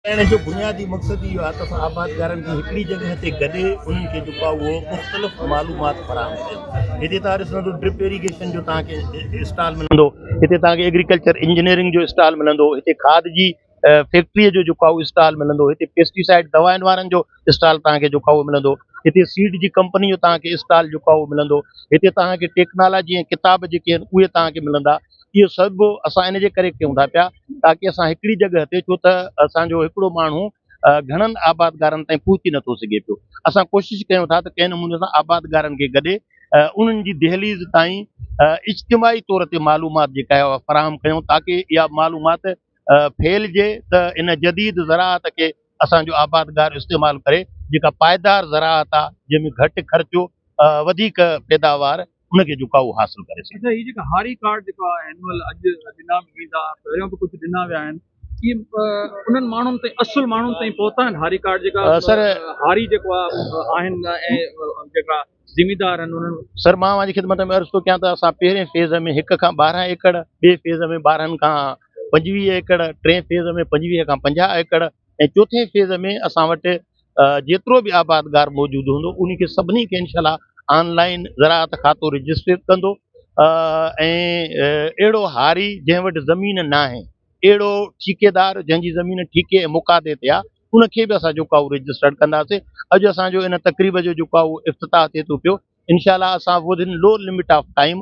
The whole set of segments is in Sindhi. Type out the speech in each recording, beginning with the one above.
ڪرڻ جو بنيادي مقصد اهو آهي ته اسان آبادگارن کي هڪڙي جڳهه تي گڏي انهن کي جيڪو آهي اهو مختلف معلومات فراهم ڪيون. هتي توهان ڏسندو ڊرپ ايريگيشن جو توهان کي اسٽال ملندو، هتي توهان کي ايگريڪلچر انجنيئرنگ جو اسٽال ملندو، هتي کاڌ جي فيڪٽري جو جيڪو آهي اهو اسٽال ملندو، هتي پيسٽيسائيڊ دوائن وارن جو اسٽال توهان کي جيڪو آهي اهو ملندو، هتي سيڊ جي ڪمپني جو توهان کي اسٽال جيڪو آهي اهو ملندو، هتي توهان کي ٽيڪنالاجي ۽ ڪتاب جيڪي آهن اهي توهان کي ملندا. اهو سڀ اسان ان جي ڪري ڪيون ٿا پيا تاڪي اسان هڪڙي جڳهه تي ڇو ته اسان جو هڪڙو ماڻهو گهڻن آبادگارن تائين پهچي نٿو سگهي پيو اسان ڪوشش ڪيون ٿا ته ڪنهن نموني سان آبادگارن کي گڏي انهن جي دهليز تائين اجتماعي طور تي معلومات جيڪا آهي اها فراهم ڪيون تاڪي اها معلومات ڦهلجي ته ان جديد زراعت کي اسان جو آبادگار استعمال ڪري جيڪا پائيدار زراعت آهي جنهن ۾ گهٽ خرچو وڌيڪ پيداوار ان کي جيڪو آهي اهو حاصل ڪري سگهي. اڇا هي جيڪا هاري ڪارڊ جيڪو آهي هن مهل اڄ ڏنا به ويندا پهريون به ڪجهه ڏنا ويا آهن اهي انهن ماڻهن تائين اصل ماڻهن تائين پهتا آهن هاري ڪارڊ جيڪا سر هاري جيڪو آهن ۽ جيڪا زميندار آهن انهن سر مان اوهان جي خدمت ۾ عرض ٿو ڪيان ته اسان پهرين فيز ۾ هڪ کان 12 ايڪڙ ٻئي فيز ۾ 12 کان 25 ايڪڙ ٽئين فيز ۾ 25 کان 50 ايڪڙ ۽ چوٿين فيز ۾ اسان وٽ جيترو به آبادگار موجود هوندو ان کي سڀني کي انشاء الله آن لائن زراعت کاتو رجسٽر ڪندو ۽ اهڙو هاري جنهن وٽ زمين ناهي اهڙو ٺيڪيدار جنهن جي زمين ٺيڪي ۽ مقاطعي تي آهي ان کي به اسان جيڪو آهي رجسٽرڊ ڪنداسين اڄ اسان جو ان تقريب جو جيڪو آهي افتتاح ٿئي ٿو پيو انشاء الله اسان within low limit of time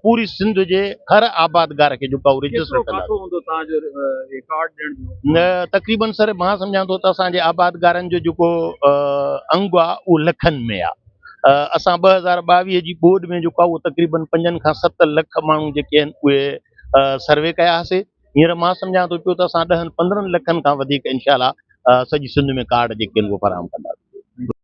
پوري سنڌ جي هر آبادگار کي جيڪو آهي رجسٽر ڪنداسين. تقريبن سر مان سمجهان ٿو ته اسان جي آبادگارن جو جيڪو انگ آهي اهو لکن ۾ آهي اسان 2022 جي ٻوڏ ۾ جيڪو آهي اهو تقريبن 5 کان 7 لک ماڻهو جيڪي آهن اهي سروي ڪيا هئاسي هينئر مان سمجهان ٿو پيو ته اسان 10 15 لکن کان وڌيڪ انشاء الله سڄي سنڌ ۾ ڪارڊ جيڪي آهن اهي فراهم ڪنداسين.